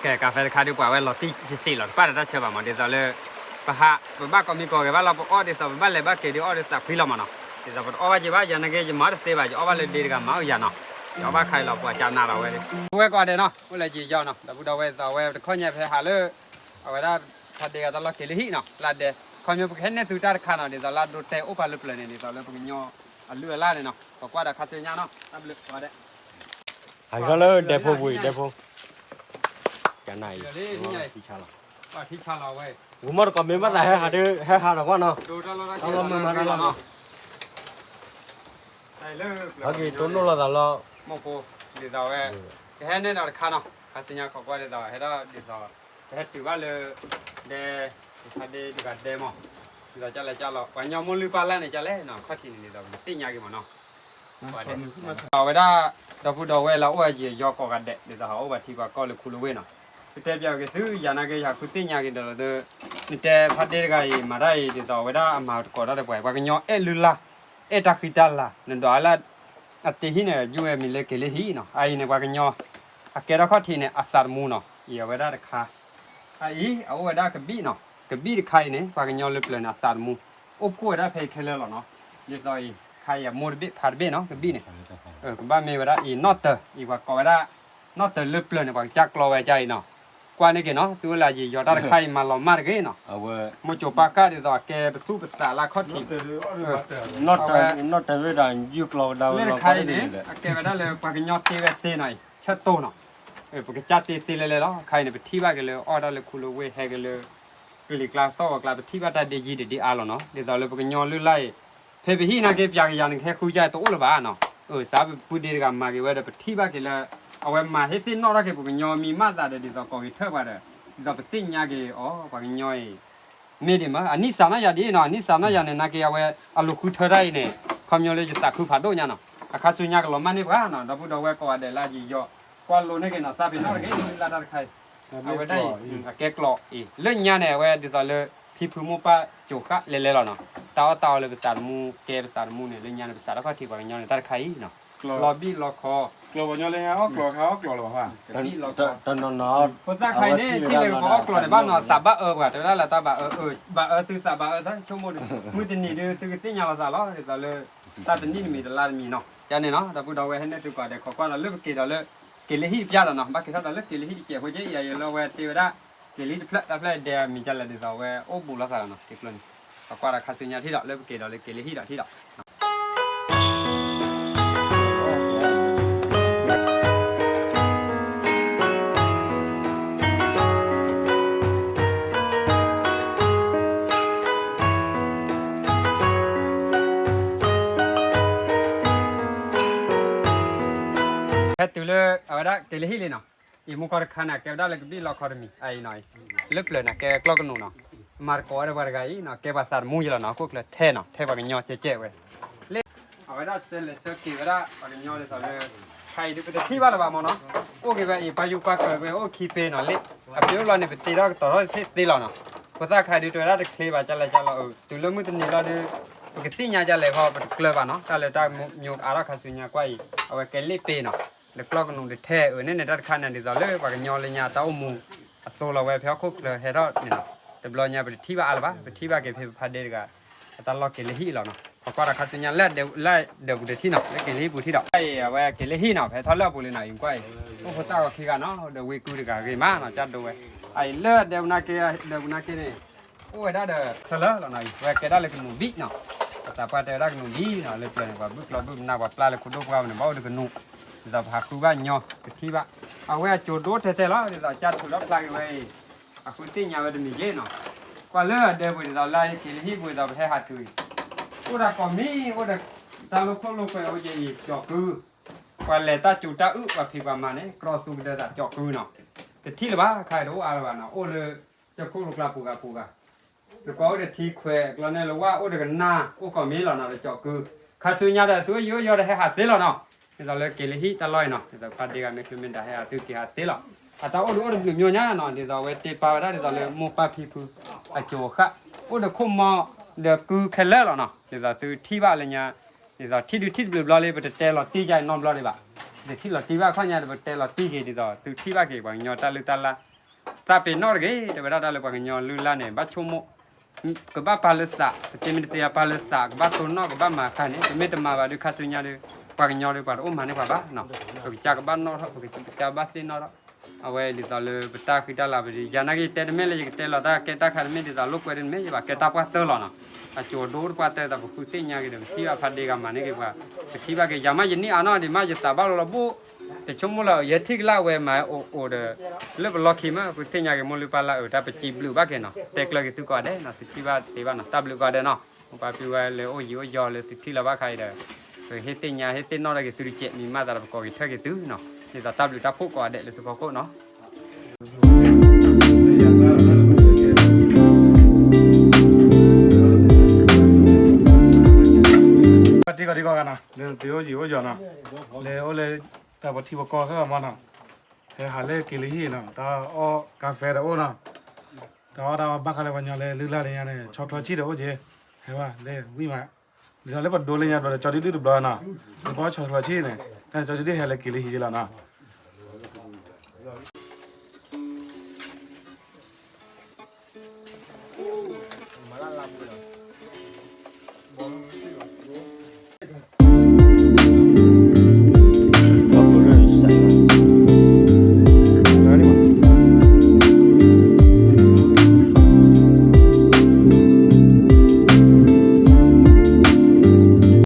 ကဲ ကါဖဲတခါဒုး ပှၤဝဲလီၤတံၢ်စံးစံးလီၤ တပၣ်ဒီးတၢ်ဆၢဘၣ်မး ဒ်သိးလၢ ပဟး ပဘၣ်ကိးမံၤကိးဂၤဘၣ်လီၤ ပအီၣ်ဒ်သိး ပဘၣ်လဲၤဘၣ်က့ၤဒုးအီၣ်ဒီးသးဖှံလီၤမးနီၤ ဒ်သိးပတအီၣ်ဘၣ်က့ၤဘၣ် ယၤနာ်က့ ယမၤတသ့ဘၣ် ယအီၣ်ဘၣ်လၢဒ့တဂၤမၤအိၣ်ယၤနီၤ ယအီၣ်ဘၣ်ခါအံၤလီၤ ပှၤကနးလီၤဝဲ ဝဲကိးဂၤဒဲးနီၤ အိၣ်လၢယံာ်ယီၤနီၤ ဒီပုၢ်ဒီဝဲၢ်သးဝဲတခီညါဖဲဟးလၢ အဝဲဒၣ် ဖးဒ့ဂၤတၢ်လီၢ်က့ၤလၢဟံၣ်နီၤ လၢဒဲ ခီဖျိပကဟဲနဲၣ်သုတၢ်တခါနီၤ ဒ်သိးလၢအဒိတဲအိၣ်ပာ်လၢပျၢၤန့ၣ် ဒ်သိးလၢပကညီအလုၢ်အလၢ်န့ၣ်နီၤ ပကွၢ်ဒီးခါဆူညါနီၤ တၢ်ဘျုးကိးဂၤဒဲး ဟးက့ၤထီၣ်လၢဒဲဖိပူၤအံၤ ဒဲဖိ ကနၣ်အံၤ ထံဆါလီၤ ဝံၤမီၢ်တကိးမ့ၢ်ဘၣ်သးဟဲဟးဒုး ဟဲဟးဒီးကွၢ်နီၤ တၢ်လီၢ်မုာ်မးတၢ်လီၢ်မုာ် ဟဲက့ၤတိၢ်နီၣ်လိာ်သးလီၤ မိၢ်ဖိ ဒ်သိးဝဲ ကဟဲနဲၣ်ဒီးတခါနီၤ ခါဆူညါခိးကွၢ်ဒ်သိး ဟဲထီၣ်ဒ်သိး ပဟဲတုၤဘၣ်လၢ ဒဲ ဖးဒ့တဂၤဒဲမး ဒ်သိးကလဲၤကလီၤ ပှၤကညီမိၢ်လုၢ်ပၢ်လၢ်န့ၣ်ကလဲၣ်နီၤ ခီၣ်ထံးန့ၣ်ဒ်သိးပသ့ၣ်ညါက့ၤမးနီၤ အဝဲဒၣ် ဒီပုၢ်ဒီဝဲၢ်လၢအိၣ်ဝဲယံာ်ယီၤကိးဂၤဒဲး ဒ်သိးဟးအိၣ်ဘၣ်ထံပှၤကီၢ်လၢခူလၢဝ့ၢ်နီၤ ပတဲပျးက့ၤသု ယၤနာ်က့ ယဟးဃုသ့ၣ်ညါက့ၤဒီးလၢ နတဲဖးဒ့တဂၤအံၤ မၤတၢ်အံၤ ဒ်သိးအဝဲဒၣ်အမၤတကိးတၢ်ဒီးပှၤ ပှၤကညီအဲၣ်လုၢ်လၢ် အဲၣ်တၢ်ဃံတၢ်လၤ နဒွးလၢ အတ့ဟံၣ်န့ၣ် ယုၢ်ဝဲမံၤလၢက့ၤလၢဟံၣ်နီၤ အအံၤန့ၣ် ပှၤကညီ အကဲထီၣ်ခီၣ်ထံးန့ၣ် အသးတမူနီၤ အံၤအဝဲဒၣ်တခါ အအံၤ အအိၣ်ဝဲဒၣ်ကဘံၣ်နီၤ ကဘံၣ်တခါအံၤန့ၣ် ပှၤကညီလၢပျၢၤန့ၣ် အသးတမူ အိၣ်ဖှိၣ်ဝဲဒၣ်ဖဲအံၤခဲလၢာ်လီၤနီၤ ဒ်သိးအံၤ ခါအံၤအမိၢ်တဘ့ၣ်ဖါတဘ့ၣ်နီၤ ကဘံၣ်န့ၣ် ကဘၣ်မ့ၢ်ဝဲဒၣ်အံၤနီၣ်တၢၤ အံၤပှၤကိးဝဲဒၣ် နီၣ်တၢၤလၢပျၢၤန့ၣ် ပှၤကစၢ်ကျီဝဲကါအံၤနီၤ ကွၢ်န့ၢ်က့ၤနီၤ သုဝဲလၢယံာ်ယီၤတၢ်တခါအံၤ မၤလီၤမၢ်တဂ့ၤနီၤ မိၢ်ကၠိၤပၢ်ကၢ်ဒ်သိးအကဲပသူၣ်ပသးလၢခီၣ်ထံး နီၣ်တၢၤဝဲဒၣ် ယုၢ်ကျီဝဲဒၣ်လၢတခါအံၤန့ၣ် အကဲဝဲဒၣ်လၢပှၤကညီတ့ဝဲသ့နီၤအံၤ ဆၢတိၢ်နီၤ ပကစၢ်တ့သ့လဲၣ်လဲၣ်လီၤ ခါအံၤန့ၣ် ပထံၣ်ဘၣ်က့ၤလၢအီၣ်ဒၣ်လၢခူလၢဝ့ၢ်ဟဲက့ၤလၢ ကလံၤကျါသီၣ်ဂီၤကျါ ပထံၣ်ဘၣ်တၢ်ဒ့ယံၤဒ့ဒ့အါလီၤနီၤ ဒ်သိးလၢပကညီလုၢ်လၢ်အံၤ ဖဲပဟံၣ်နာ်က့ ပျးကယၤန့ၣ် ကဟဲဃုကါတအိၣ်လၢၤဘၣ်နီၤ စးပပုၢ်ဒ့တဂၤမၤက့ၤဝဲဒီး ပထံၣ်ဘၣ်က့ၤလၢ အဝဲမၤဟ့ၣ်သ့ၣ်နီၣ်ထီၣ်က့ၤပှၤကညီမံၤမးသးဒီး ဒ်သိးကိးဂ့ၤထၢၣ်ပှၤဒီး ဒ်သိးပသ့ၣ်ညါက့ၤအီၤ ပှၤကညီအံၤ မ့ၢ်ဒ်မး အနံၣ်စးနီၣ်ယၤဒ်နီၤ အနံၣ်စးနီၣ်ယၤန့ၣ် နာ်က့အဝဲအလိာ်ဃုထၢတၢ်အံၤန့ၣ် ခီပညီလၢယသးခုဖးဒိၣ်ညါနီၤ အခါဆူညါကလီၤမၢ်န့ၢ်ပှၤနီၤ ဒီပုၢ်ဒီဝဲၢ်ကိးဂၤဒဲးလၢယံာ်ယီၤ ကွၢ်လိန့ၢ်က့ၤနီၤ သးပ့ၤနီၣ်တဂ့ၤ လၢလၢ်တၢ်တခါအံၤ အဝဲဒၣ်အံၤ အကဲကျီအံၤ လၢညါန့ၣ် အဝဲဒ်သိးလၢ ဖံဖုမိၢ်ပၢ်ကၠိၤဃၣ်လဲၤလဲၤလီၤနီၤ တၢ်အီၣ်တၢ်အီလၢပသးတမူ ကဲပသးတမူန့ၣ် လၢညါန့ၣ် ပစးထီၣ်ခီၣ်ထံးပှၤကညီန့ၣ် တၢ်တခါအံၤနီၤ လီၤဘံၣ်လီၤခီ ကျီပှၤကညီလၢညါအီၣ်ကျီခါအီၣ်ကျီလီၤဘၣ် ဖိသၣ်ခါအံၤန့ၣ် ထံၣ်လၢပှၤအီၣ်ကျီန့ၣ် ဘၣ်နီၤသးဘၣ်အၢပှၤ တဲဝဲဒၣ်လၢတၢ်ဘၣ်အၢ ဘၣ်အၢသုသးဘၣ်အၢသၢ ဆိကမိၣ်ဒီး မုၢ်တနံၤဒုး သုကသ့ၣ်ညါလီၤသးလီၤ ဒ်သိးလၢ တၢ်တနံၣ်တမံၤတလါတမံၤနီၤ ကန့ၣ်နီၤ ဒီပုၢ်ဒီဝဲၢ်ဟဲနဲၣ်သုကိးဂၤဒဲး ခိးကွၢ်ဒီးလၢပက့ၤဒီးလၢ က့ၤလၢဟံၣ်တပျၢ်ဒီးနီၤ ဘၣ်က့ၤထီၣ်ဒီးလၢက့ၤလၢဟံၣ်တစဲးဖိက့အံၤ အံၤလၢအဝဲတ့ဝဲဒၣ် က့ၤလၢဟံၣ်တဖျၢၣ် တၢ်ဖျၢၣ်ဒဲးအမံၤဒ်လဲၣ် ဒ်သိးအဝဲအိၣ်ဘူးလိာ်သးလီၤနီၤ က့ၤကျိန့ၣ် ခိးကွၢ်ဒီးခါဆူညါထံၣ်ဒီး လၢပက့ၤဒီးလၢက့ၤလၢဟံၣ်ဒီးထံၣ်ဒီး ဟဲတုၤလၢအဝဲဒၣ်က့ၤလၢဟံၣ်လံနီၤ အံၤမူကီၢ်တခါန့ၣ် ကဲဝဲဒၣ်လၢကဘံၣ်လီခီတမံၤ အအံၤနီၤ လၢပျၢၤန့ၣ် ကဲကျီၢ်ကနူာ်နီၤ မၤသကိးဝဲဒီးပှၤတဂၤအံၤနီၤ ကဲပှၤသးတမူယလီၤနီၤ ခိၣ်ချၢထဲနီၤ ထဲပှၤကညီကဲကဲဝဲ လၢ အဝဲဒၣ်ဆၢလဲၤဆၢက့ၤဝဲဒၣ် ပှၤကညီဒ်သိးလၢ ခါအံၤဒုးပတထံၣ်ဘၣ်လၢၤဘၣ်မးနီၤ အိၣ်က့ၤဝဲအံၤ ပှၤယူၤပှၤကၢၤဝဲ အိၣ်ခံပ့ၤနီၤလၢ အပ့ၤအိၣ်လီၤန့ၣ် ပတ့ထီၣ်ကတီၤထီၣ်သ့သ့လီၤနီၤ ဖိသၣ်ခါအံၤဒုး တဲဝဲဒၣ်တချ့ဘၣ် ကလဲၤကလီၤ တုၤလၢမုၢ်တနံၤလီၤဒုး ပကသ့ၣ်ညါကလဲၤဃီ ပတကျၢၤဘၣ်နီၤ တၢ်လၢတၢ်မိၢ်ကါထီၣ်ခါဆူညါကွၢ်အံၤ အဝဲကဲလ့ၣ်ပ့ၤနီၤ လၢကျီၢ်ကနူာ်တထဲ အန့ၣ်န့ၣ် တၢ်တခါန့ၣ် ဒ်သိးလၢပှၤကညီလၢညါတၢ်အိၣ်မူ အသိးလီၤဝဲဖဲဟီၣ်ခိၣ်ချၢဟဲထီၣ်န့ၣ်နီၤ တဘျီညါပတထံၣ်ဘၣ်အါလၢၤဘၣ် ပထံၣ်ဘၣ်က့ၤဖဲပဖါဒ့တဂၤ အတၢ်လီၢ်က့ၤလၢဟံၣ်လီၤနီၤ ပကွၢ်ဒီးခါဆူညါလၢ လၢဒၢးပူၤတထံၣ်နီၤ လၢက့ၤလၢဟံၣ်ပူၤထံၣ်ဒီး အဝဲက့ၤလၢဟံၣ်နီၤ ဖဲထီၣ်လၢအပူၤလံနီၤ အံၤကွၢ်အံၤ အိၣ်ဖိသၣ်ဂီၤခံဂၤနီၤ ဒီးဝံကွံတဂၤဂ့ၤမးနီၤ ကၢ်ဒိဝဲ အအံၤလၢဒၢးပူၤနာ်က့ ဒၢးပူၤနာ်က့န့ၣ် အိၣ်ဝဲဒၣ်ဒီးခဲလၢာ်လီၤနီၤ အံၤ ဝဲကဲဒၣ်လၢကနူာ်ဘံၣ်နီၤ ပသးပှၢ်တဲဝဲဒၣ်ကနူာ်ဘံၣ်နီၤ လၢပျၢၤန့ၣ် ပှၤဘုၣ်ကျီဘုၣ်ပနၢ် ပှၤပျၢ်လၢခိဒိၣ်ပှၢ်န့ၣ် ဘၣ်အိၣ်ဒီးကနူာ် ဒ်သိးပဟးဃုဘၣ်ညီ ပထံၣ်ဘၣ် အဝဲအကၠိဒိၣ်ထဲထဲလီၤ ဒ်သိးကၢ်ထုးထီၣ်ဖျါက့ၤဝဲအံၤ အဃုသ့ၣ်ညါဝဲတမံၤက့နီၤ ကွၢ်လၢအဒၢးပူၤဒ်သိးလၢက့ၤလၢဟံၣ်ပူၤဒ်သိးပဟဲဟးတုၤအံၤ အိၣ်ဒီးကိးမံၤ အိၣ်ဒီးတၢ်လိာ်ခိၣ်လိာ်ကွဲအိၣ်က့အံၤ ကၠီၤကု ပှၤလဲၤတၢ်စူၤတၢ်အုၣ် ပှၤဖံးပှၤမၤန့ၣ် ကြီသူကဒၢသးကၠီၤကုနီၤ တထံၣ်လၢၤဘၣ် ခါအံၤတအိၣ်အါလၢၤဘၣ်နီၤ အိၣ်လၢ ကၠီၤခိၣ်လိာ်ကျါပူၤဂၤပူၤဂၤ တကွၢ်အိၣ်ဒီးထံခွဲး ကျီန့ၣ်လၢဝၣ်အိၣ်ဒီးကနၣ် အိၣ်ကိးမံၤလီၤနီၤ ဒီးကၠီၤကု ခါဆူညါဒီးသုဝဲယိယိဒီးဟဲဟးသ့လီၤနီၤ ဒ်သိးလၢက့ၤလၢဟံၣ်တၢ်လီၢ်အံၤနီၤ ဒ်သိးဖါဒ့ဂၤမ့ၢ်ချုးမ့ၢ်ဒါဟဲဟးသုက့ၤဟးသ့လီၤ အတၢ်အိၣ်ဒုးအိၣ်တဘျုးမျိညါနီၤ ဒ်သိးအဝဲတ့ပာ်ဝဲဒၣ်ဒ်သိးလၢမိၢ်ပၢ်ဖံဖု အကၠိၤဃၣ် အိၣ်ဒီးခိၣ်မီဒီးကုခဲလၢာ်လီၤနီၤ ဒ်သိးသုထံၣ်ဘၣ်လၢညါ ဒ်သိးထံၣ်ဒုးထံၣ်တဘျုးဘျီလံ ပတတဲလီၤတံၢ်ယါအံၤနီတဘျီဒံးဘၣ် ပတထံၣ်လီၤတံၢ်ဘၣ်ခီၣ်ညါဒီး ပတဲလီၤတံၢ်က့ၤဒ်သိး သုထံၣ်ဘၣ်က့ၤပှၤကညီတၢ်လုၢ်တၢ်လၢ် သးပ့ၤနီၣ်တဂ့ၤ တဲဝဲဒၣ်တၢ်လၢပှၤကညီလုၢ်လၢ်န့ၣ် ဘၣ်ဆိကမိၣ် ကဘၣ်ပာ်လၢသး ပသ့မ့ၢ်တသ့အပာ်လၢသး ကဘၣ်တိၢ်နီၣ် ကဘၣ်မၤဃာ်န့ၣ် ပမ့ၢ်တမၤဘၣ်ဒီးခါဆူညါဒီး ပှၤကညီဒီး ပှၤတအိၣ်မၤန့ၢ်ပှၤဘၣ်နီၤ. ပကစၢ်ကဘၣ်နီၣ်ထီၣ် ပကစၢ်ဘၣ်သ့ၣ်နီၣ်ထီၣ် အဝဲဒ်သိးလၢပတၢ်ဃံတၢ်လၤပဒံး ယၤနာ်က့တဲတမ့ၢ်လၢယကတဲလီၤတၢ်ကဲတၢ်ခါတမ့ၢ်ဒ်သိးလိာ်ကွဲဒ်န့ၣ်မ့ၢ် ယဘၣ်ကဲတၢ်ပှၢ်တၢၢ်လီၤနီၤ. အကၠိၤဒိတပှၢ်တၢၢ်သးပဃုသ့ၣ်ညါက့ၤဒီး ပထံၣ်ဘၣ်ဖးဒ့ဂၤမၤန့ၢ်က့ၤပှၤ ပထံၣ်ဘၣ်က့ၤ ယၤမးယနံၣ်အါနီၢ်ဒံးမး ယသးဘၣ်လီၤလီၤဘိ တဆိကမိၣ်လၢ ယဟဲထံၣ်ကလၢ်ဝဲမၤအိၣ်အိၣ်ဒီး လၢပလီၢ်ခံမး ပသ့ၣ်ညါက့ၤမိၢ်လုၢ်ပၢ်လၢ်အၢ တၢ်ပစံးဘျုးဘၣ်က့ၤနီၤ တဲကျၢၤက့ၤသုကိးဂၤဒဲးနီၤ သုထံၣ်ဘၣ်သ့ဘၣ်နီၤ တၢ်ဘျုးကိးဂၤဒဲးနီၤ မိၢ်ပၢ်ဖံဝဲလၢအိၣ်ယံၤအိၣ်ယီၤလၢသုထံၣ်လီၤဘၣ်ခါအံၤဒီး ပဟ့ၣ်သ့ၣ်ညါ ဟ့ၣ်သ့ၣ်နီၣ်ထီၣ်က့ၤသုတစဲးမံၤမးသးဒီး ပကိးက့ၤထၢၣ်က့ၤသုနီၤ ဒ်သိးတၢ်ဘျုးတၢ်ဖှိၣ်ကိးဂၤဒဲးလၢသုဖီခိၣ်နီၤ တံၤကီၢ်တံၤကီၢ်ဂၤနီၤ လၢသုအိၣ်ယံၤအိၣ်ယီၤနီၤ လၢအိၣ်လၢတၢ်ပထံပကီၢ်ခဲလၢာ်မးနီၤ ဟဲဟးလၢက့ၤလၢဟံၣ်နီၤ တၢ်အီၣ်ကါဖဲဒီးအိၣ်နီၤ တၢ်အီၣ်တၢ်အီဘၣ်ဃးလၢပှၤကညီလၢလုၢ်လၢ်လၢညါန့ၣ် ဆီချီဆံၣ်ဒီးအိၣ်က့ၤ ဟဲဘၣ်လၢဝံၣ်မး ဒ်သိးလၢပဒိလၢညါဘျီဒီး ကၠီဒုဒုတဘျီနီၤ လၢပအီၣ်ဆီချီဆံၣ်န့ၣ် တၢ်န့ၣ်ကၠီဒုဒုဟဲလၢက့ၤလၢဟံၣ်လီၤနီၤ